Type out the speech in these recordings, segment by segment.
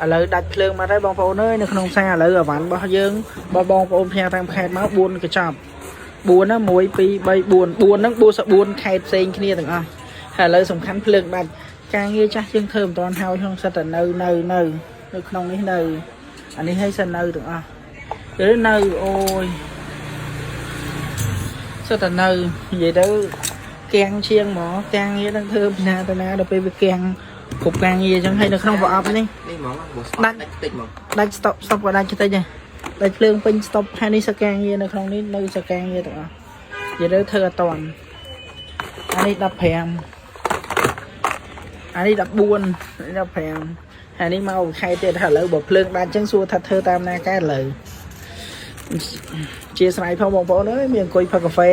ឥឡូវដាច់ភ្លើងមកហើយបងប្អូនអើយនៅក្នុងផ្សារឥឡូវអវ៉ាន់របស់យើងបងបងប្អូនផ្ញើតាមខេត្តមក4កញ្ចប់4ណា1 2 3 4 4ហ្នឹង44ខេត្តផ្សេងគ្នាទាំងអស់ហើយឥឡូវសំខាន់ភ្លើងដាច់ការងារចាស់យើងធ្វើមិនទាន់ហើយក្នុងសិតតែនៅនៅនៅនៅក្នុងនេះនៅអានេះឲ្យសិននៅទាំងអស់ឬនៅអូយសិតតែនៅនិយាយទៅ កាំងជាងហ្មងកាំងងារនឹងធ្វើពីណាទៅណាដល់ពេលវាកាំងគ្រប់ការងារអញ្ចឹងហើយនៅក្នុងប្រអប់នេះ នេះហ្មងបើស្ដាច់តិចហ្មង ដាច់ stop stop ក៏ដាច់តិចដែរដាច់ភ្លើងពេញ stop ហើយនេះសកាងារនៅក្នុងនេះនៅសកាងារទាំងអស់និយាយទៅធ្វើអត់តាន់អានេះ15អានេះ14នេះ15ហើយនេះមកខែទៀតហើយឥឡូវបើភ្លើងដាច់អញ្ចឹងសួរថាធ្វើតាមណាកែឥឡូវជាស្រ័យផងបងប្អូនអើយមានអង្គុយផឹកកាហ្វេ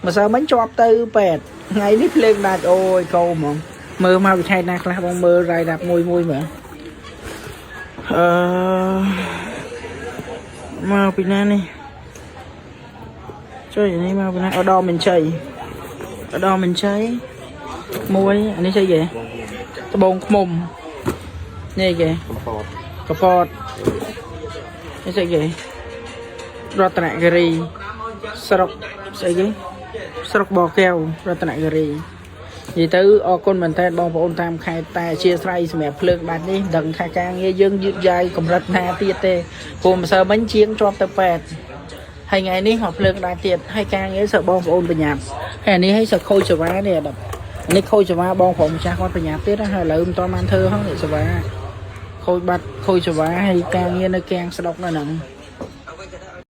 ម្សិលមិញជាប់ទៅពេទ្យថ្ងៃនេះភ្លើងដាច់អូយកោហ្មងមើលមកវិខែណាខ្លះបងមើលរាយរាប់មួយមួយមើលអឺមកពីណានេះជួយនេះមកពីណាអដមមានជ័យអដមមានជ័យមួយអានេះស្អីគេត្បូងឃ្មុំនេះគេ កំពត កពតនេះស្អីគេរតនគិរីស្រុកស្អីគេស្រុកបរកែវរតនគិរីនិយាយទៅអរគុណមែនតើបងប្អូនតាមខេត្តតែអធិស្ឋានសម្រាប់ភ្លើងបាត់នេះដឹងថាការងារយើងយឺតយ៉ាវកម្រិតណាទៀតទេព្រោះម្សិលមិញជាងជាប់ទៅពេទ្យហើយថ្ងៃនេះមកភ្លើងដាច់ទៀតហើយការងារសើបងប្អូនប្រញាប់ហើយអានេះឲ្យសើខូចសេវានេះអានេះខូចសេវាបងប្រុសម្ចាស់គាត់ប្រញាប់ទៀតណាហើយឥឡូវមិនទាន់បានធ្វើហងនេះសេវា ខូចបាត់ខូចសេវាហើយការងារនៅកាំងស្ដុកនៅហ្នឹង